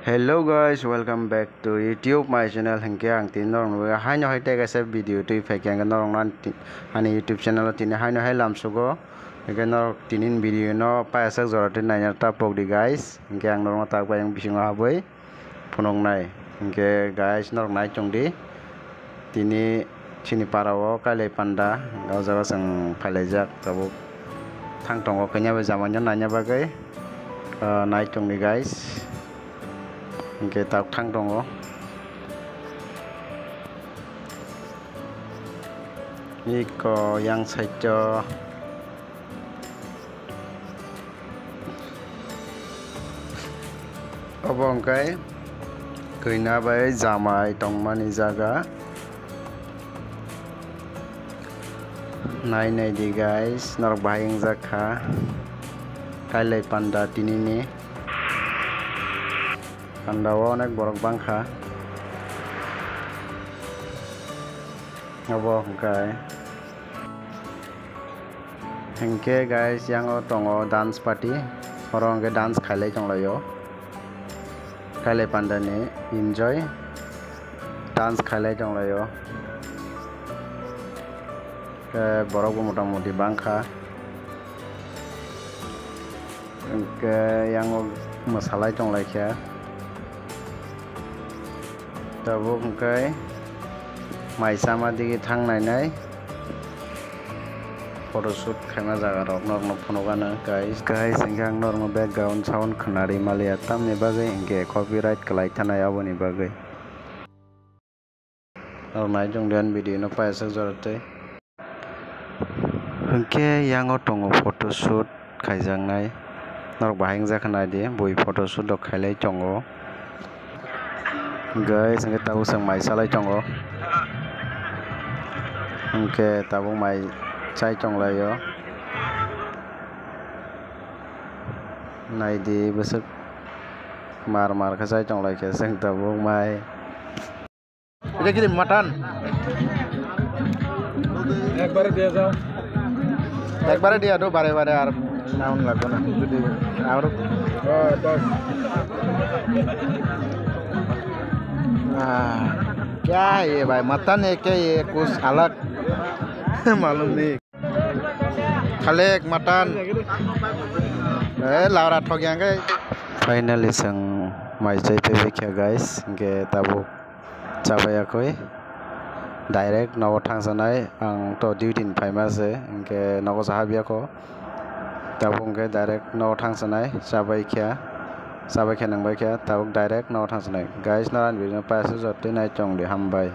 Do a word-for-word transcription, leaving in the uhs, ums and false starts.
Hello guys, welcome back to YouTube my channel. Hinkhe ang tini norok nugwi haino hai tei kaisa video twi phaikha, hinkhe norok no ani ti-, ani YouTube channel o tini haino hai lamsugo. Hinkhe norok tini video no payasak jora twi naina ta pokdi guys. Hinkhe ang norok no tak bai ang bisingo habwi phunuknai. Hinkhe guys, norok nai tongdi. Tini chini para o kailai panda, o jaga chwng phailaijak tabuk. Thang tongo kanya bai jamani naina bagwi, ah, nai tongdi guys. Hinkhe tabuk thang tongo. Iko yang side o. Obo hwnkhe kina bai jamai tongmani jaga. Nai nai di guys, norok bahai wngjak kha. Kailai panda tinini. Panda o onek borok bang kha. Obo hwnkhe. Hinkhe guys, yang o tongo dance party, oro hwnkhe dance khailai tonglaio, kailai panda ni enjoy dance khailai tonglaio, khe borok bo mota moti bangkha, hinkhe yang o mwsalai tonglaikha. Tabuk hwnkhe mai chama digi thang nainai photoshoot khaima jaga rok norokno phunukgano guys. Guys, hwnkhe ang norokno background sound khwnarwi maliya, tamni bagwi hwnkhe copyright kwlai thanai aboni bagwi. Norok nai tongdi ani video no paisa jora tei. Hwnkhe yang o tongo photoshoot khaijaknai. Norok bahai wngjak khe naidi, bui photoshoot rok khailai tongo. Guys, hwnkhe tabuk chwng mai salai tongo. Hwnkhe tabuk mai chai tonglaio. Naidi bwswk mar mar khe chai tonglaikhe chwng tabuk mai. এটা কি মাটন? একবারে দিয়ে যাও। একবারে দিয়ে দাও, বারে বারে আর নাউন লাগবে না। যদি আর হ্যাঁ, বাস। आ, क्या है ये भाई, मटन है क्या ये? कुछ अलग मालूम नहीं। Khalek, mutton. Eh, laura thok yang kai. Finally, chwng mai chai phaibai kha, guys. Hwnkhe tabuk chabai yakwi. Direct nogo thangsanai. Ang to duty ni phaima se. Hwnkhe nogo cha habya kho. Tabuk hwnkhe direct nogo thangsanai. Chabai kha. Chabai kha nangbai kha. Tabuk direct nogo thangsanai. Guys, norani video no paisa jotwi nai chong di. Hambai.